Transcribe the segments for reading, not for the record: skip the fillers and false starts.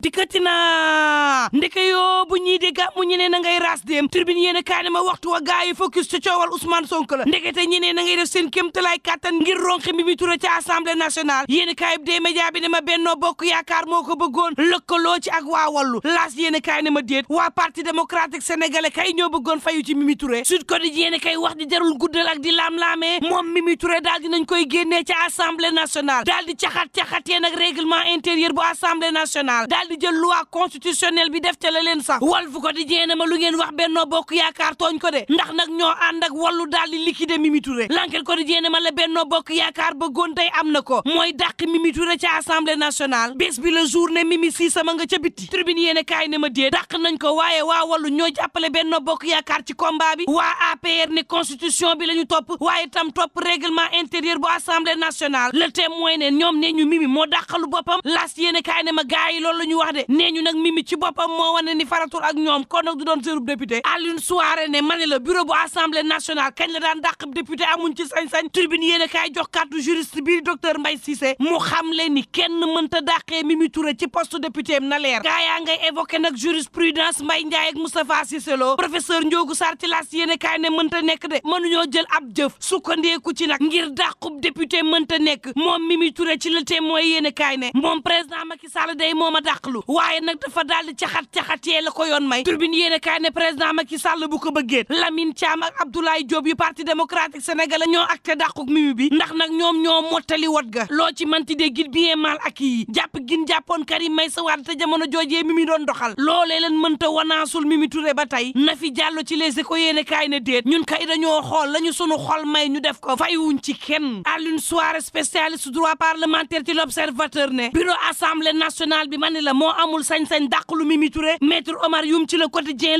dikkati na ndeke yoo bu ñii di gàmmu ñeneen na ngay ras dem tribune yéen a kaay ne ma waxtu wa gaa yi focus ca coowal Ousmane Sonko la ndekete ñeneen na ngay def seen kéemtalaay kàttan ngir ronxe Mimi Touré ca assemblée nationale yéen a kaay bi dee média bi ne ma Benno Bokk Yaakaar moo ko bëggoon lëkkaloo ci ak waa Wallu laas yéen a kaay ne ma déet waa parti démocratique sénégalais kay ñoo bëggoon fayu ci Mimi Touré Sud Quotidien yéen a kay wax di jarul guddal ak di laam-laamee moom Mimi Touré daal dinañ koy génnee ca assemblée nationale daal di caxat-caxatee nag règlement intérieur bu assemblée nationale daal di jël loi constitutionnelle bi def ca la leen sax Walf Quotidien ma lu ngeen wax Benno Bokk Yaakaar tooñ ko de ndax nag ñoo ànd ak Wallu daal di liquider Mimi Touré L'Enquête Quotidien ma la Benno Bokk Yaakaar bëggoon tey am na ko mooy dàq Mimi Touré ca assemblée nationale bés bi la journée Mimi si sama nga ca bitti tribune yéen kaay ne ma dee dàq nañ ko waaye waa Wallu ñoo jàppale Benno Bokk Yaakaar ci combat bi waa APR ne constitution bi la ñu topp waaye tam topp règlement intérieur bu assemblée nationale Le Témoin ne ñoom nee ñu Mimi moo dàqalu boppam las yéen kaay ne ma gaay yi loolu la ñu wax de nee ñu nag Mimi ci boppam moo wane ni faratul ak ñoom kon nag du doon seenub député Alioune Souaré ne ma ne la bureau bu assemblée nationale kañ la daan dàq député amuñ ci sañ-sañ tribune yéen a kaay jox kàddu juriste bi docteur Mbaye Cissé mu xam le ni kenn mënta dàqee Mimi Touré ci poste député am na leer gaa yaa ngay évoqué nag jurisprudence Mbaye Ndiaye ak Moustapha Cissé Lo professeur Ndiogou Sarr ci las yéen a kaay ne mënta nekk de mënuñoo jël ab jëf sukkandeeku ci nag ngir dàqub député mënta nekk moom Mimi Touré ci Le Témoin yéen a kaay ne moom président Macky Sall day moom a dàqlu waaye nag dafa daal di caxat-caxatee la ko yoon may turbine yéen a kaay ne président Macky Sall bu ko bëggee Lamine Thiam ak Abdoulaye Diop yu parti démocratique sénégalais ñoo acté dàquk Mimi bi ndax nag ñoom ñoo mottali wot ga loo ci manti dee gil bien mal ak yi jàpp gin jàppoon Karim Meïssa Wade te jamono joojee Mimi doon doxal loolee leen mënta wanaasul Mimi Touré ba tey na fi jàllo ci Les Échos yéen a kaay ne déet ñun kay dañoo xool lañu sunu xol may ñu def ko faywuñ ci kenn Alioune Souaré spécialiste droit parlementaire ci L'Observateur ne bureau assemblée nationale bi ma ne la moo amul sañ-sañ dàqlu Mimi Touré maître Omar Youm ci Le Quotidien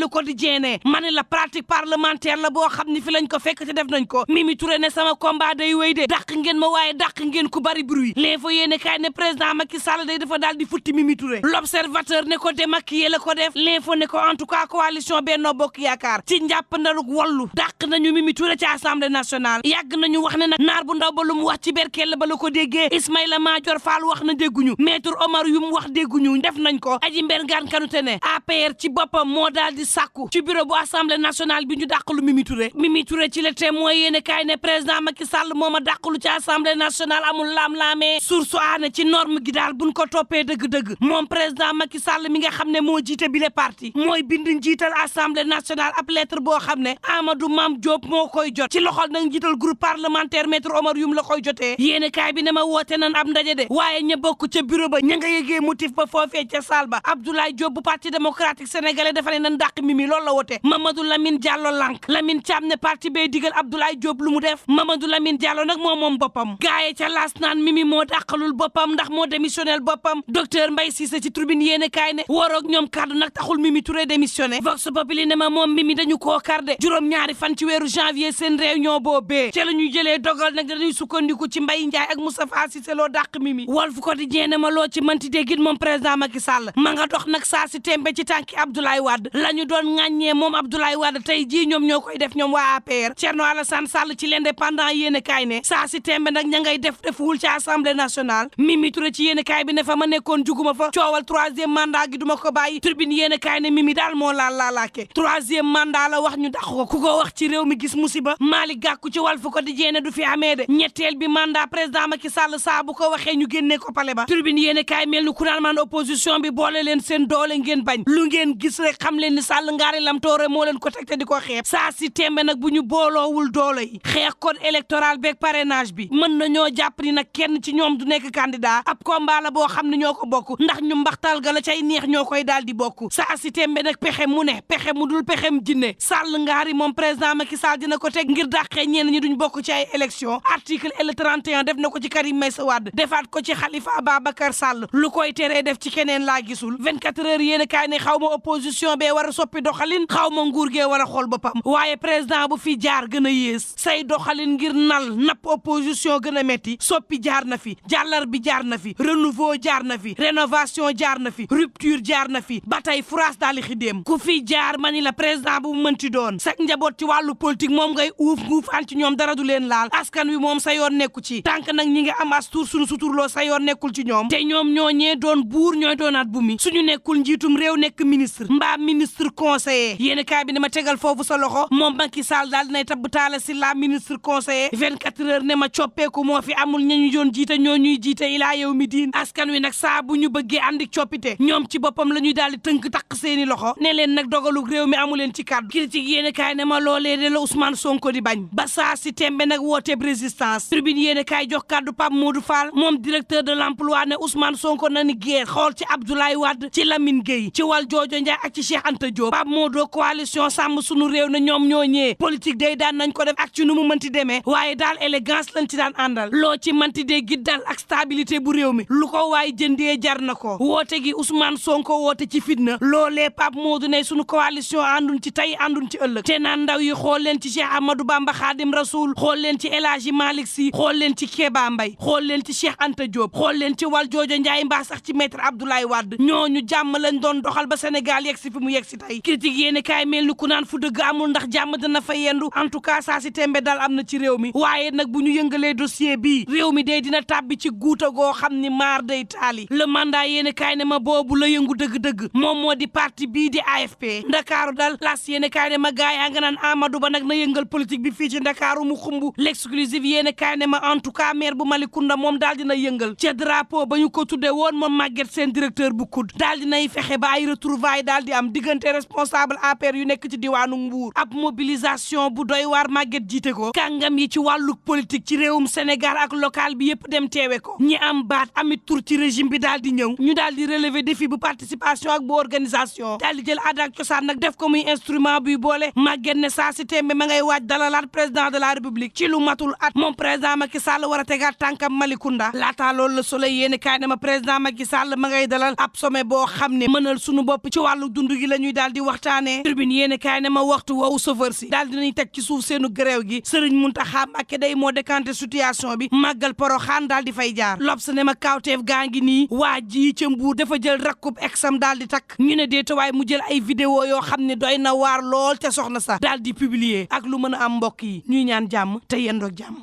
ne ma ne la pratique parlementaire la boo xam ni fi lañ ko fekk te def nañ ko Mimi Touré ne sama combat day wéy de dàq ngeen ma waaye dàq ngeen ku bari bruit L'Info yéene kaay ne président Macky Sall day dafa daal di futti Mimi Touré L'Observateur ne ko démaquillé la ko def L'Info ne ko en tout cas coalition Benno Bokk Yaakaar ci njàpp ndaruk Wallu dàq nañu Mimi Touré ci assemblée nationale yàgg nañu wax ne nag naar bu ndaw ba lu mu wax ci berkel ba la ko déggee Ismaïla Madior Fall wax na dégguñu maître Omar Youm wax dégguñu def nañ ko Aji Mbergane Kanouté ne APR ci boppam moo daal di sàkku ci bureau bu assemblée nationale bi ñu dàqalu Mimi Touré ci Le Témoin yéene kaay ne président Macky Sall moo ma dàqalu ci assemblée nationale amul laam-laamee source aane ci norme gi daal buñ ko toppee dëgg-dëgg moom président Macky Sall mi nga xam ne moo jiite bile parti mooy bind njiital assemblée nationale ab lettre boo xam ne Amadou Mame Diop moo koy jot ci loxol nag njiital groupe parlementaire maître Omar Youm la koy jotee yéene kaay bi ne ma woote nan ab ndaje de waaye ña bokk ca bureau ba ña nga yëgee motif ba foofee ca salle ba Abdoulaye Diop bu parti démocratique sénégalais dafa ne nan dàq Mimi loolu la wote Mamadou Lamine Diallo lank Lamine Thiam ne parti bay digal Abdoulaye Diop lu mu def Mamadou Lamine Diallo nag moom boppam gaaye ca laas naan Mimi moo dàqalul boppam ndax moo démissionnel boppam docteur Mbaye Cissé ci tribune yéene kaay ne waroog ñoom kaddu nag taxul Mimi Touré démissionné Vox Populi ne ma moom Mimi dañu koo kardé juróom-ñaari fan ci weeru janvier seen réunion boobee ca la ñuy jëlee dogal nag dañuy sukkandiku ci Mbaye Ndiaye ak Moustapha Cissé Lo dàq Mimi Walf Quotidien ne ma loo ci mënti déggit moom président Macky Sall ma nga dox nag saa si tembe ci tànki Abdoulaye Wade la ñu doon ŋàññee moom Abdoulaye Wade tey jii ñoom ñoo koy def ñoom waa APR Thierno Alassane Sall ci l'Indépendant yéene kaay ne saa si tembe nag ña ngay defuwul ci assemblée nationale Mimi Touré ci yéene kaay bi ne fa ma nekkoon juguma fa coowal troisième mandat gi duma ko bàyyi tribune yéene kaay ne Mimi daal moo laalaake troisième mandat la wax ñu dàq ko ku ko wax ci réew mi gis musiba Malick Gakou ci Walf Quotidien ne du fi amee de ñetteel bi mandat président Macky Sall saa bu ko waxee ñu génnee ko pale ba tribune yéene kaay mel ni ku naan man opposition bi boole leen seen doole ngeen bañ lu ngeen gis rek xam leen ni Sall ngaari lam toore moo leen ko teg te di ko xeeb saa si tembe nag bu ñu booloowul doole yi xeex code électoral beeg parrainage bi mën na ñoo jàpp ni nag kenn ci ñoom du nekk candidat ab combat la boo xam ne ñoo ko bokk ndax ñu mbaxtal ga la cay neex ñoo koy daal di bokk saa si tembe nag pexe mu ne pexe mu dul pexem jinne Sall ngaari moom président Macky Sall dina ko teg ngir dàqee ñenn ñi duñ bokk ci ay élection article L31 def na ko ci Karim Meïssa Wade defaat ko ci Khalifa Ababacar Sall lu koy teree def ci keneen laa gisul 24 heures yéen a kaay ne xaw ma opposition opposition bee war a soppi doxalin xaw ma nguur gee war a xool boppam waaye président bu fi jaar gën a yées say doxalin ngir nal napp opposition gën a metti soppi jaar na fi jàllar bi jaar na fi renouveau jaar na fi rénovation jaar na fi rupture jaar na fi ba tey France daali xidéem ku fi jaar mani la président bu mu mënti doon sax njaboot ci wàllu politique moom ngay nguufaan ci ñoom dara du leen laal askan wi moom sa yoon nekku ci tànk nag ñi nga am as tuur suñu suturloo sa yoon nekkul ci ñoom te ñoom ñooñee doon buur ñooy doonaat bu mi suñu nekkul njiitum réew nekk ministre mbaa ministre conseiller yéen kaay bi ne ma tegal foofu sa loxo moom Macky Sall daal dinay tabb Talla Sylla ministre conseiller 24 heures ne ma coppeeku moo fi amul ñañu doon jiite ñoo ñuy jiite ilaa yow mi diin askan wi nag saa bu ñu bëggee andi coppite ñoom ci boppam la ñuy daal di tënk takk seeni loxo ne leen nag dogalu réew mi amu leen ci kàddu critique yéen kaay ne ma loolee de la Ousmane Sonko di bañ ba saa si tembe nag wooteeb résistance tribune yéen kaay jox kàddu Pape Modou Fall moom directeur de l'emploi ne Ousmane Sonko na ni géer xool ci Abdoulaye Wade ci Lamine Gueye ci Valdiodio Ndiaye ak ci Cheikh Anta Diop Pape Modou coalition sàmm sunu réew na ñoom ñoo ñee politique day daan nañ ko def ak ci nu mu mënti demee waaye daal élégance lañ ci daan àndal loo ci mënti dee gi dal ak stabilité bu réew mi lu ko waay jëndee jar na ko woote gi Ousmane Sonko woote ci fitna loolee Pape Modou ne sunu coalition ànduñ ci tey ànduñ ci ëllëg te naan ndaw yi xool leen ci Cheikh Amadou Bamba Khadim Rasoul xool leen ci El Hadji Malick Sy xool leen ci Kéba Mbaye xool leen ci Cheikh Anta Diop xool leen ci Valdiodio Ndiaye mbaa sax ci maître Abdoulaye Wade ñooñu jàmm lañ doon doxal ba Sénégal yegg si fi mu yegg si tey critique yéen kaay mel ni ku naan fu dëgg amul ndax jàmm dina fa yendu en tout cas saa si tembe daal am na ci réew mi waaye nag bu ñu yëngalee dossier bii réew mi day dina tàbbi ci guuta goo xam ni maar day taali le mandat yéen kaay ne ma boobu la yëngu dëgg-dëgg moom moo di parti bii di AFP ndakaaru dal las yéen kaay ne ma gaay yaa nga naan Amadou Ba nag na yëngal politique bi fii ci ndakaaru mu xumbu l'exclusive yéen kaay ne ma en tout cas maire bu Malicounda moom daal dina yëngal ca drapeau ba ñu ko tudde woon moom Maguette seen directeur bu COUD daal dinay fexe ba ay retrouvailles daal di am diggante responsable APR yu nekk ci diwaanu Mbour ab mobilisation bu doy waar Maguette jiite ko kàngam yi ci wàllu politique ci réewum Sénégal ak local bi yëpp dem teewe ko ñi am baat amit tur ci régime bi daal di ñëw ñu daal di relever défi bu participation ak bu organisation daal di jël aada ak cosaan nag def ko muy instrument buy boole Maguette ne saa si tembe ma ngay waaj dalalaat président de la république ci lu matul at moom président Macky Sall war a tegaat tànkam Malicounda laataa loolu la Soleil yéeni kaay ne ma président Macky Sall ma ngay dalal ab sommet boo xam ne mënal sunu bopp ci wàllu dund gi la ñuy daal di waxtaanee tribune yéeni kaay ne ma waxtu woowu chauffeur si daal dinañ teg ci suuf seenu gréew gi Serigne Mountakha Mbacké day moo décanté situation bi màggal Porokhane daal di fay jaar L'Obs ne ma kawteef gaa ngi nii waa ji ca Mbuur dafa jël rakkub exam daal di takk ñu ne déetawaay mu jël ay vidéo yoo xam ne doy na waar lool te soxna sax daal di publier ak lu mën a am mbokk yi ñuy ñaan jàmm te yendoog jàmm